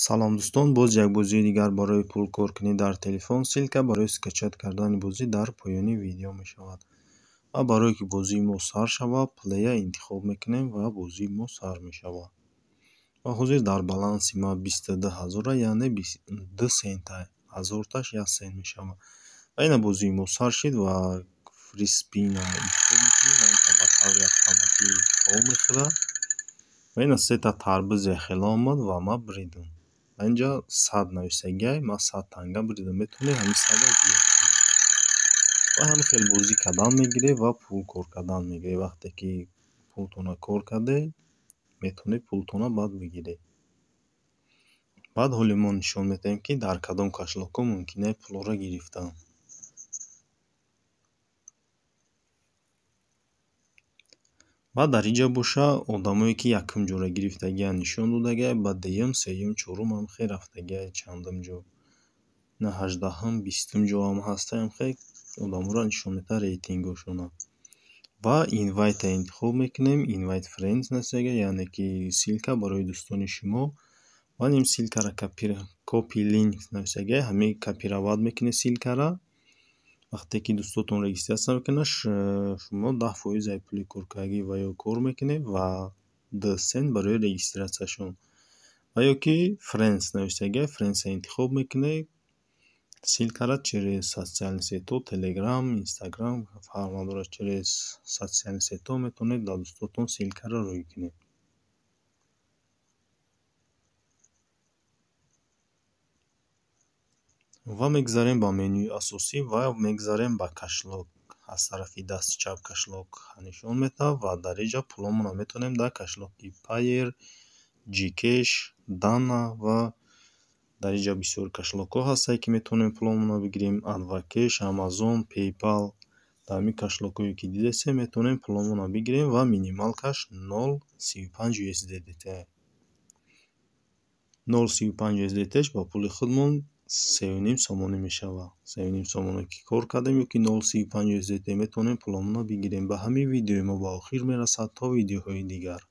Салом, дӯстон! Боз як бозии дигар барои пулкоркунӣ дар телефон. Ссылка барои скачать кардани бозӣ дар поёни видео мешавад. Ва барое ки бозии мо сар шавад, плея интихоб мекунем ва бозии мо сар мешавад. Ва ҳозир дар баланси ма 22 ҳазора, яъне 2 цента, ҳазорташ 1 цент мешавад. Ва ина бозии мо сар шид ва free spin а интихоб мекунем ва ин ба таври автоматӣ то мехӯрад. Ва ина сета тарбуз яхела омад ва ман бридам. Ва инҷа 100 нависагиай, ман 100 танга бридам. Метавонед ҳамин 100-а зиёд кунед. Ва ҳамин хел бозӣ кардан мегиред ва пул кор кардан мегиред. Вақте ки пултонро кор кардед, метавонед пултонро баъд бигиред. Баъд ҳоли мо нишон медиҳем, ки дар кадом кошелёкҳо мумкин аст пулҳоро гирифтан. Баъд дар инҷа боша, одамое ки якум ҷоро гирифтагианд, нишон додагиай, баъд дуюм, сеюм, чорум, ҳамхел рафтагиай, чандум ҷо. На, 18-ум, 20-ум ҷоам ҳаста, ҳамхел одаморо нишон медиҳад рейтингҳошона. Ва invite интихоб мекунем, invite friends нависагиай, яъне ки ссылка барои дӯстони шумо. Ва ин ссылкаро copy link нависагиай, ҳамин копировать мекунед ссылкаро. Вақте ки дӯстотон регистрация мекунанд, шумо 10 фоиз аз пули коркардагӣ ва ё кор мекунед ва 2 цент барои регистрацияшон. Ва ё ки friends нависагиай, friends интихоб мекунед, ссылкаро через социальные сетьҳо, Telegram, Instagram, фарқ надорад, через социальные сетьҳо метавонед дар дӯстотон ссылкаро рӯй кунед. Ва мегзарем ба менюи асосӣ ва мегзарем ба кошелёк. Аз тарафи дасти чап кошелёк нишон медиҳад ва дар инҷа пулҳомонро метавонем дар кошелёки Payeer, Gcash, Dana ва дар инҷа бисёр кошелёкҳо ҳастанд, ки метавонем пулҳомонро бигирем. Advcash, Amazon, PayPal. Дар ҳамин кошелёкҳое ки дидастем, метавонем пулҳомонро бигирем ва минималкаш 0,35 USDT. 0,35 USDT ба пули худмон 3,5 сомонӣ мешавад. 3,5 сомонӣ ки кор кардем ё ки 0,35 USDT, метавонем пулҳомонро бигирем. Ба ҳамин видеои мо ба охир мерасад. То видеоҳои дигар.